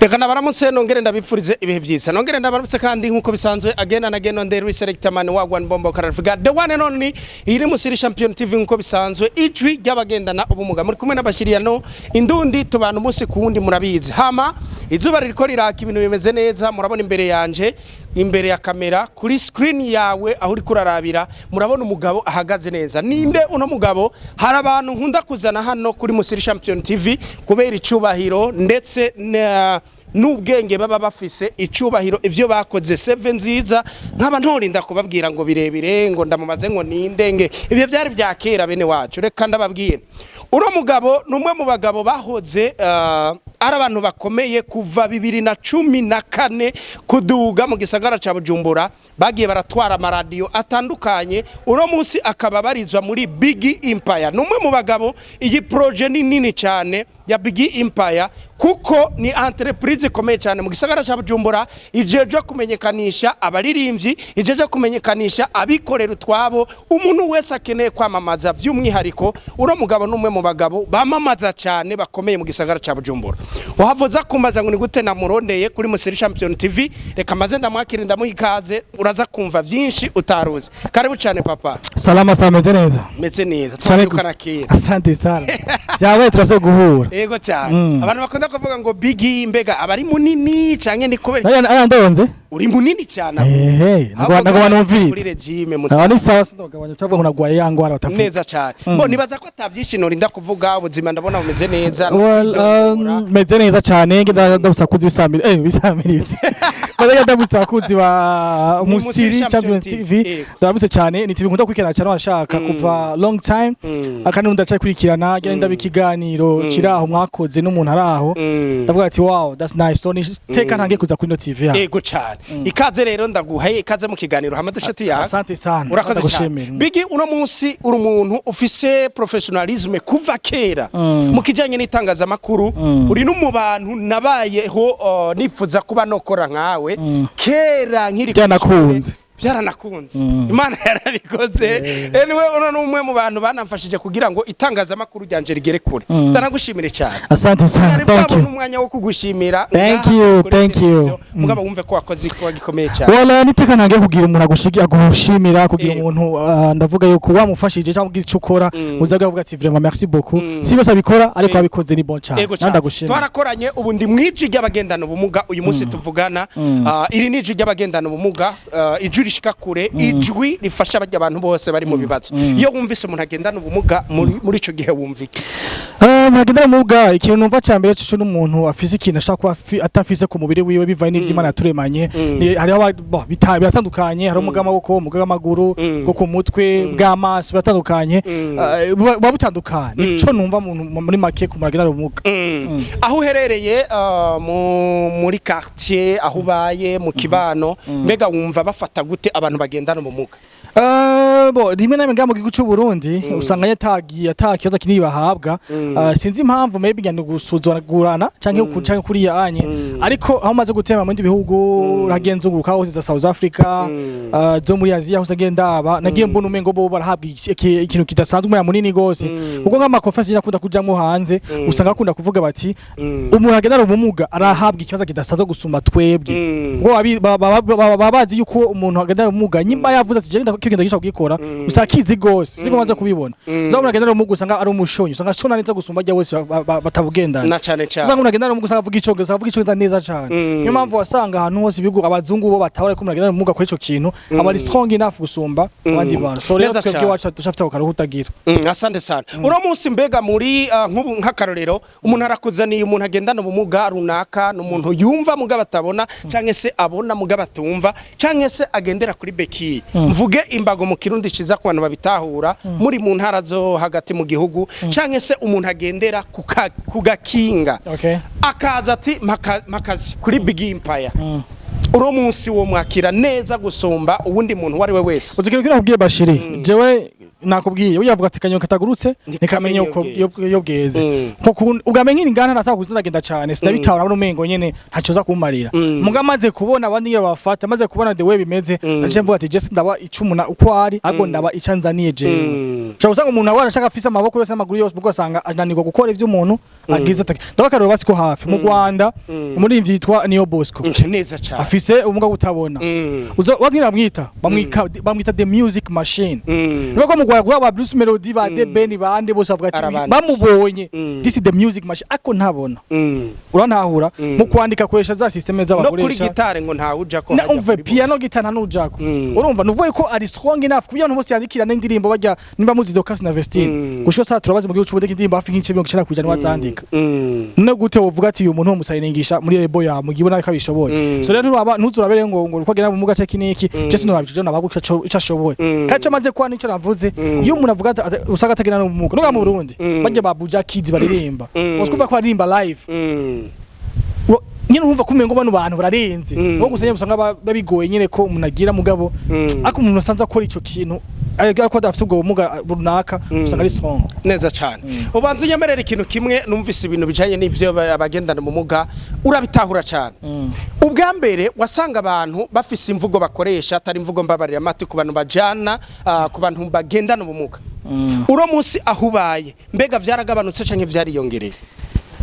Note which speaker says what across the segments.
Speaker 1: Reka nabaramutse, nongere ndabipfurize ibihe byiza, nongere ndabaramutse kandi nkuko bisanzwe, again and again on the selector man wagwan bombo karafika, the one and only. Iri Musiri Champion TV nkuko bisanzwe, ijwi ry'abagendana ubumuga. Muri kumwe n'abashiriyano indundi, tubana umunsi ku wundi, murabizi. Hama izuba ririko riraka, ibintu bimeze neza. Murabona imbere yanje, imbere ya kamera, kuri screen yawe aho uri kurarabira, murabona umugabo ahagaze neza. Ninde uno mugabo? Hari abantu nkunda kuzana hano kuri Musiri Champion TV kubera icubahiro ndetse na n'ubwenge baba bafise, icubahiro, ivyo bakoze, seve nziza. Nkaba ntorinda kubabwira ngo birebire, ngo ndamumaze ngo ninde, nge ibyo byari bya kera. Bene wacu, reka ndababwire, uno mugabo ni umwe mu bagabo bahoze ari abantu bakomeye kuva 2014 kuduga mu gisagara ca Bujumbura. Bagiye baratwara amaradiyo atandukanye. Uno munsi akaba barizwa muri Big Empire. Ni umwe mu bagabo, iyi projet ni nini cyane ya Big Empire, kuko ni entreprise ikomeye cyane mu gisagara ca Bujumbura, ijejwe kumenyekanisha abaririmbyi, ijejwe kumenyekanisha abikorera utwabo, umuntu wese akeneye kwamamaza. By'umwihariko uno mugabo ni umwe mu bagabo bamamaza cyane bakomeye mu gisagara ca Bujumbura. Uhavuza kumbaza ngo ni gute namurondeye kuri Musiri Champion TV? Reka maze ndamwakire, ndamuha ikaze, uraza kumva byinshi utaruzi. Karibu cyane, papa.
Speaker 2: Salama sana, meze neza.
Speaker 1: Meze neza.
Speaker 2: Cyane.
Speaker 1: Turazirukana kera.
Speaker 2: Asante sana. Byabaye, turasaba guhura.
Speaker 1: Yego cyane. Abantu bakunda kuvuga ngo Big, mbega aba ari munini canke ni kubera
Speaker 2: Aya aya ndonze.
Speaker 1: Uri munini cyane.
Speaker 2: Ehe,
Speaker 1: Ahubwo
Speaker 2: nagoma
Speaker 1: kuri
Speaker 2: numvise.
Speaker 1: regime
Speaker 2: Aba ni sawa, sindogabanya cyangwa ngo nagwaye ya ngwara batavuga.
Speaker 1: Neza cyane. Bo nibaza ko atabyinshi norinda kuvuga, ubuzima ndabona bumeze neza.
Speaker 2: Well, meze neza cyane, ngenda ndabutsa kuzi bisamira bisamirize. Ngenda ndabutsa kuzi ba
Speaker 1: Ni Musiri
Speaker 2: Musiri
Speaker 1: Champion
Speaker 2: Champion
Speaker 1: TV.
Speaker 2: TV. Ndabutse cyane, ni TV nkunda kwikirana cyane washaka kuva long time. Akandi ndacakurikirana, ngenda ndaba ikiganiro kiri aho mwakoze n'umuntu ari aho. Ndavuga ati: "Wow, that's nice." So ni teka ntangiye kuza kuri no TV ya.
Speaker 1: Ego cyane. Ikaze rero, ndaguhaye ikaze mu kiganiro, hamwe duce tuyaga.
Speaker 2: Asante sana.
Speaker 1: Urakoze cyane.
Speaker 2: Ndagushimira.
Speaker 1: Bigi, uno munsi uri umuntu ufise professionalisme kuva kera mu kijanye n'itangazamakuru. Uri no mu bantu nabayeho nifuza kuba nokora nkawe kera nkiri ku
Speaker 2: Byanakunze.
Speaker 1: ishure. Byaranakunze, Imana yarabikoze. Anyway, uno ni umwe mu bantu banamfashije kugira ngo itangazamakuru ryanje rigere kure. Ndanagushimire cyane.
Speaker 2: Asante sana.
Speaker 1: Nari
Speaker 2: Thank
Speaker 1: bwabona
Speaker 2: you.
Speaker 1: umwanya wo kugushimira
Speaker 2: Thank
Speaker 1: ngaha
Speaker 2: you,
Speaker 1: kuri
Speaker 2: thank you.
Speaker 1: televiziyo, mugabo wumve ko wakoze igikorwa gikomeye cyane.
Speaker 2: Wala niteka ntangiye kugira umuntu agushimira, kugira umuntu ndavuga yuko wamufashije cyangwa ugize icyo ukora, uza kuvuga ati: "Vraiment merci beaucoup." Si bose abikora, ariko abikoze ni bon cyane.
Speaker 1: Ego cyane.
Speaker 2: Ndagushimira.
Speaker 1: Twarakoranye, ubu ndi mwijwi ry'abagendana ubumuga. Uyu munsi tuvugana, iri ni ijwi ry'abagendana ubumuga, ijwi rishika kure, ijwi rifasha bajya abantu bose bari mu bibazo. Iyo wumvise umuntu agendana ubumuga, muri ico gihe wumva iki?
Speaker 2: Ntagendana ubumuga, ikintu numva cya mbere cyo n'umuntu afise ikintu ashaka kuba atafise ku mubiri wiwe bivanye n'ivyo Imana yaturemanye. Hariho biratandukanye, hari ubumuga bw'amaboko, ubumuga bw'amaguru, bwo ku mutwe, bw'amaso, biratandukanye. Buba butandukanye. Nico numva muri make ku muntu agendana ubumuga.
Speaker 1: Aho uherereye, muri quartier aho ubaye, mu kibano, mbega wumva bafata gute abantu bagendana ubumuga?
Speaker 2: Bo rimwe na rimwe ngaha mu gihugu cy'u Burundi usanga yatagiye ata kibazo kinini bahabwa. Sinzi impamvu, maybe ngenda gusuzugurana canke canke kuriya anye, ariko aho maze gutema mu bindi bihugu ragenzunguruka hose za South Africa, zo muri Aziya hose nagiye ndaba, nagiye mbona umengo bo barahabwa ikintu kidasanzwe, umwanya munini gose, kuko nk'ama conference akunda kujamwo hanze usanga akunda kuvuga bati umuntu agendana ubumuga arahabwa ikibazo kidasanzwe gusumba twebwe, kuko baba bazi yuko umuntu agendana ubumuga nyimba yavuze ati: "Genda kigenda gisha kugikora," usanga kizi gose. Siko maze kubibona, uzabona umuntu agendana ubumuga usanga ari umushonyi, usanga ashona neza gusumba ajya wese batabugendana.
Speaker 1: Na cane cane.
Speaker 2: Usanga umuntu agendana ubumuga usanga avuga icongereza, avuga icongereza neza cane. Niyo mpamvu wasanga ahantu hose ibihugu abazungu bo batahora ko umuntu agendana ubumuga kuri ico kintu aba ari strong enough gusumba abandi bantu. So rero
Speaker 1: Neza
Speaker 2: twebwe
Speaker 1: cane.
Speaker 2: iwacu dushafite ako kantu kutagira.
Speaker 1: Asante sana. Uno munsi mbega muri nk'ubu nk'akarorero, umuntu arakuzaniye umuntu agendana ubumuga runaka, ni umuntu yumva mugabo atabona, canke se abona mugabo atumva, canke se agendera kuri béquille, mvuge imbago mu Kirundi ciza ku bantu babitahura muri mu ntara zo hagati mu gihugu, canke se umuntu agendera ku gakinga, akaza ati: "Makazi kuri Big Empire." Uno munsi wo mwakira neza gusumba uwundi muntu uwo ari we wese?
Speaker 2: Uzi ikintu nakubwiye, Bashiri, jewe Nakubwiye, burya bavuga ati kanyoni katagurutse
Speaker 1: ntikamenya
Speaker 2: ntikamenya uko
Speaker 1: iyo
Speaker 2: iyo bweze. Nko ubwa mbere nkiri ngana natakuze ndagenda cane, sinabitahura, nabona umengo nyene ntaco za kumarira. Muga maze kubona abandi iyo bafata, maze kubona the way bimeze, naciye mvuga ati je ndaba icumuna uko ari, ahubwo ndaba icanzaniye jewe. Ushobora gusanga umuntu awara ashaka afise amaboko yose n'amaguru yose, ubwo ugasanga ananirwa gukora ivyo umuntu agize ataki. Ndabakarero basi ko hafi mu Rwanda, umuririmbyi yitwa Niyo Bosco
Speaker 1: Neza cane.
Speaker 2: afise ubumuga butabona. Uzo wazi bamwita bamwita the music machine. Niba ko mu Rwanda guha ba Bruce Melody, ba The Ben, bande bose bavuga ati
Speaker 1: Arabanditse.
Speaker 2: bamubonye, this is the music machine, ariko ntabona. Urantahura? Mu kwandika akoresha za système
Speaker 1: No kuri
Speaker 2: z'abakoresha.
Speaker 1: gitare ngo ntawe uja ko
Speaker 2: Na
Speaker 1: hajya
Speaker 2: umve
Speaker 1: kuri
Speaker 2: piano, guitar nta nujako. Urumva nuvuye ko ari strong enough kuburyo abantu bose yandikira n'indirimbo bajya, nimba muzi Dorcas na Vestine, gushika saa turabazi mu gihugu c'Uburundi indirimbo hafi nk'ice 90% wazandika. None gute wovuga ati uyu muntu wo musayiningisha muri label ya mugihe ubona ko abishoboye? So rero nturaba ntuzurabere ngo uko agenda mu gace kiniki, je sinurabije nababwo ico ashoboye. Kandi ico maze kuba nico navuze, iyo umuntu avuga usanga atagenda n'ubumuga no mu Burundi, bajya ba Buja Kids baririmba, uskumva ko baririmba live, nyine urumva kumengo bano bantu bararenze. No gusa nyine usanga babigoye nyine ko umuntu agira mugabo, ariko umuntu asanze akora ico kintu ariko adafite ubwo bumuga runaka, usanga ari strong.
Speaker 1: Neza cyane. Ubanza unyemerera ikintu kimwe. Numvise ibintu bijanye n'ivyo abagendana ubumuga urabitahura cyane. Ubwa mbere wasanga abantu bafise imvugo bakoresha atari imvugo mbabarira amatwi ku bantu bajana ku bantu bagendana ubumuga. Uno munsi aho ubaye, mbega vyaragabanutse canke vyariyongereye?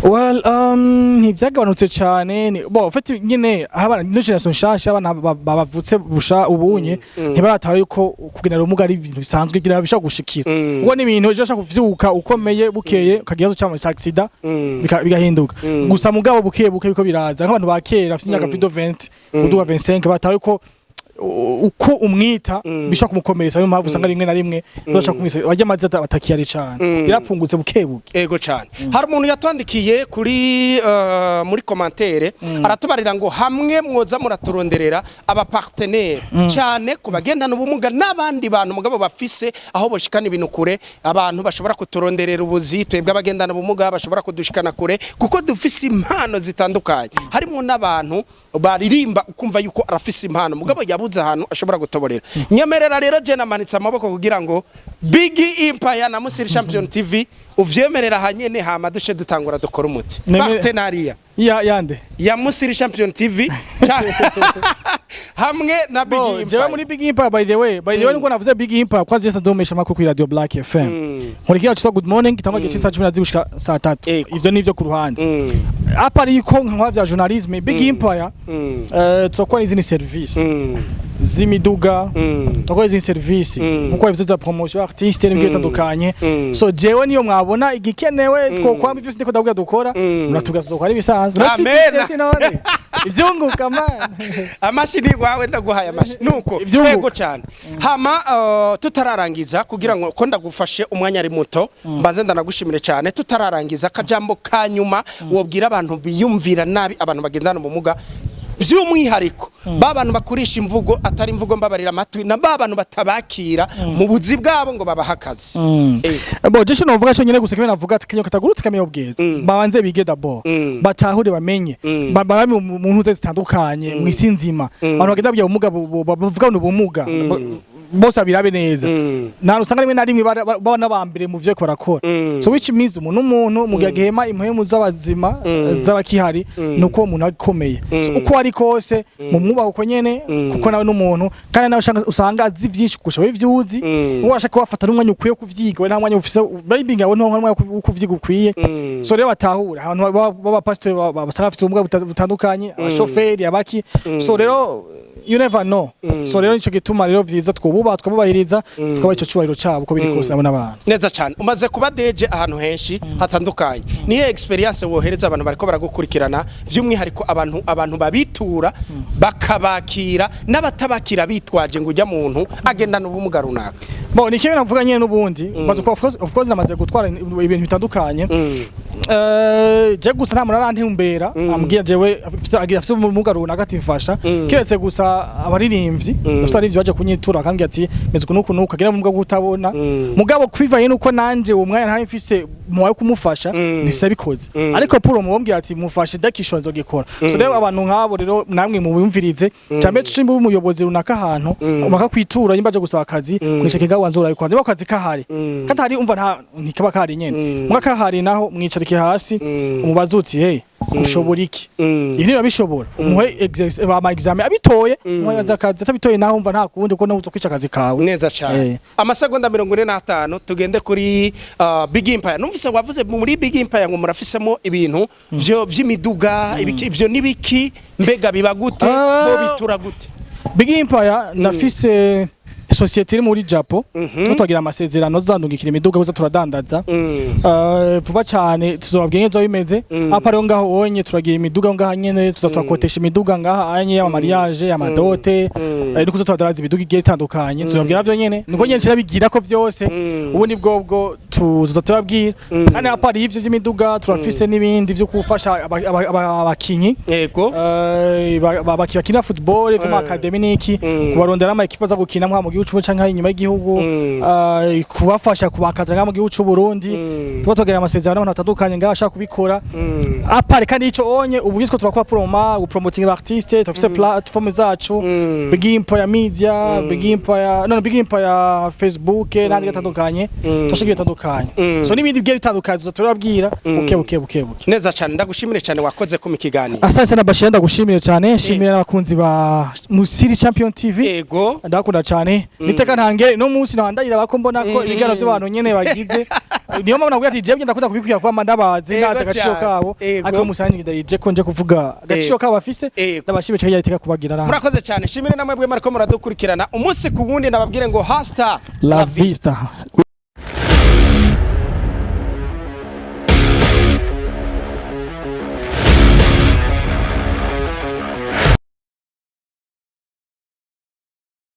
Speaker 2: Well, ntivyagabanutse cyane. Bo ufite nyine aho abana no generation nshasha, abana bavutse busha ubunye, ntibaratara yuko kugenera ubumuga ari ibintu bisanzwe gira bishobora gushikira. Ubwo ni ibintu ejo ushaka kuvyuka ukomeye, bukeye ukagira ikibazo ca accident, bigahinduka. Gusa mugabo buke buke biko biraza, nk'abantu ba kera bafite imyaka plus de 20 uduga 25 batawe ko uko umwita bishobora kumukomeretsa. Niyo mpamvu usanga rimwe na rimwe bashobora kumwita bajya amazi batakiyari cane. Birapungutse buke buke.
Speaker 1: Ego cyane. Hari umuntu yatwandikiye kuri muri commentaire, aratubarira ngo hamwe mwoza muraturonderera aba partenaire cyane ku bagendana ubumuga n'abandi bantu mugabo bafise aho boshikana ibintu kure, abantu bashobora kuturonderera ubuzi, twebwe abagendana ubumuga bashobora kudushikana kure kuko dufise impano zitandukanye, harimo n'abantu baririmba ukumva yuko arafise impano mugabo yabuze ahantu ashobora gutoborera. Nyemerera rero je namanitse amaboko kugira ngo Big Empire na Musiri Champion TV uvyemerera hanyene, hama duce dutangura dukora umuti partenariat.
Speaker 2: Ya yande?
Speaker 1: Ya Musiri Champion TV hamwe na Big
Speaker 2: Bo,
Speaker 1: Empire.
Speaker 2: Jewe muri Big Empire, by the way niko navuze Big Empire kwa je ndomesha makuru kuri Radio Black FM. Nkora ikiganiro cyitwa Good Morning gitangwa gihe cy'isaha 12 gushika saa 3.
Speaker 1: Ego.
Speaker 2: Ivyo nivyo ku ruhande. Apa ariko nka vya journalisme Big Empire, turakora izindi service z'imiduga, turakora izindi service nkuko bivuze za promotion artiste n'ibyo bitandukanye. So jewe niyo mwabona igikenewe twokwamba ivyo ndiko ndavuga dukora, muratubwira tuzokora ibisanzwe.
Speaker 1: Amen.
Speaker 2: Sinone ivyunguka man.
Speaker 1: Amashi ni gwawe, ndaguhaye amashi nuko.
Speaker 2: Ivyunguka.
Speaker 1: Yego cyane. Hama tutararangiza, kugira ngo ko ndagufashe umwanya ari muto, mbanze ndanagushimire cyane, tutararangiza, akajambo ka nyuma wobwira abantu biyumvira nabi abantu bagendana ubumuga, by'umwihariko ba bantu bakurisha imvugo atari imvugo mbabarira amatwi, na ba bantu batabakira mu buzi bwabo ngo babahe akazi.
Speaker 2: Bo je novuga cyo nyene gusa kimwe navuga ati kinyo katagurutse kamenya ubweze. Babanze bige d'abord, batahure, bamenye, babe mu ntuze zitandukanye mu isi nzima. Abantu bagenda bya ubumuga bavuga ngo ubumuga bose abirabe neza, nta usanga rimwe na rimwe baba n'abambere mu vyo bariko barakora. So which means umuntu umuntu mu gihe agihema impwemu z'abazima z'abakihari, nuko uwo muntu akomeye. So, uko ari kose mu mwubaha uko nyene, kuko nawe n'umuntu, kandi nawe usanga azi vyinshi kurusha wewe ivyo uzi. Wowe washaka wafata n'umwanya ukwiye kuvyiga, we nta mwanya ufise, maybe ngawe nta mwanya wo kuvyiga ukwiye. So rero batahura abantu b'abapasitori basanga bafite ubumuga butandukanye, abashoferi, abaki. So rero you never know. So rero nico gituma rero vyiza twububaha, twabubahiriza, tukabaha ico cubahiro cabo uko biri kose nabo n'abantu.
Speaker 1: Neza cyane. Umaze kuba deje ahantu henshi hatandukanye, niyo experience wohereza abantu bariko baragukurikirana, by'umwihariko abantu babitura bakabakira n'abatabakira bitwaje ngo ujya muntu agendana ubumuga runaka?
Speaker 2: Bon, ni kimwe navuga nyene n'ubundi maze ko of course namaze gutwara ibintu bitandukanye. Je gusa nta muntu arantumbera ambwira jewe afite ubumuga runaka ati mfasha, kiretse gusa abaririmbyi. Ndafite abaririmbyi baje kunyitura akambwira ati meze uku n'uku n'uku, agira ubumuga bwo kutabona. Mugabo kwivanye nuko nanje uwo mwanya ntari mfise muwaye kumufasha, ntisabikoze. Ariko puro mubambwira ati mufashe ndakishwa nzogikora. So rero abantu nk'abo rero namwe mubumvirize cyane, cimba umuyobozi runaka ahantu bakakwitura nimba aje gusaba akazi, mwicarike wanze urabikora niba akazi kahari. Katari umva nta ntikaba kahari nyene, mbwa kahari naho mwicarike hasi, umubaze uti: "Hey, ushobora iki?" Ibi niba bishobora umuhe ama examen, abitoye umuhe akazi, atabitoye naho umva nta kundi ko nawe uzokwica akazi kawe.
Speaker 1: Neza cyane. Amasegonda 45, tugende kuri Big Empire. Numvise wavuze muri Big Empire ngo murafisemo ibintu vyo vy'imiduga, ibiki, ivyo nibiki? Mbega biba gute? Bo bitura gute?
Speaker 2: Big Empire, ndafise société iri muri Japo, mm twagira amasezerano zandungikira imiduga kuza turadandaza. Vuba cyane tuzobabwira ingene bizoba bimeze. Apa rero ngaho onye turagira imiduga ngaha nyene, tuza turakotesha imiduga ngaha anye y'ama mariage, ama dot, no kuza turadandaza imiduga igiye itandukanye. Tuzobabwira vyo nyene, niko nyene kirabigira ko vyose. Ubundi bwobwo tuzoza turababwira. Kandi apa ari ivyo vy'imiduga, turafise n'ibindi vyo gufasha abakinyi bakina football vyo mu academy niki, kubarondera ama équipe aza gukina mu gihugu cumwe canke inyuma y'igihugu, kubafasha kubakaza ngaha mu gihugu c'u Burundi. Tuba tugira amasezerano n'abantu batandukanye ngaha bashaka kubikora. Apart kandi ico onye, ubu yitwa turakora promo, gupromoting artiste, turafise platform zacu, Big Empire Media, Big Empire, no Big Empire Facebook n'andi gatandukanye, turashigiye bitandukanye. So n'ibindi bigiye bitandukanye tuza turababwira buke buke buke buke.
Speaker 1: Neza cyane, ndagushimire cyane, wakoze ko mu kiganiro.
Speaker 2: Asante sana Bashir, ndagushimiye cyane, nshimira n'abakunzi ba Musiri Champion TV. Ndakunda cyane, niteka ntange no munsi nabandayira bako mbona ko ibiganiro by'abantu nyene bagize, niyo mpamvu nabwiye ati jewe ndakunda kubikwira kuba ndabazi, ndazi agaciro kabo. Ariko musangi ndayije ko nje kuvuga agaciro kabo bafise. Ndabashimiye cyane, iteka kubagira raha.
Speaker 1: Murakoze cyane, shimire namwe bwe mariko muradukurikirana umunsi ku wundi, nababwire ngo hasta
Speaker 2: la vista.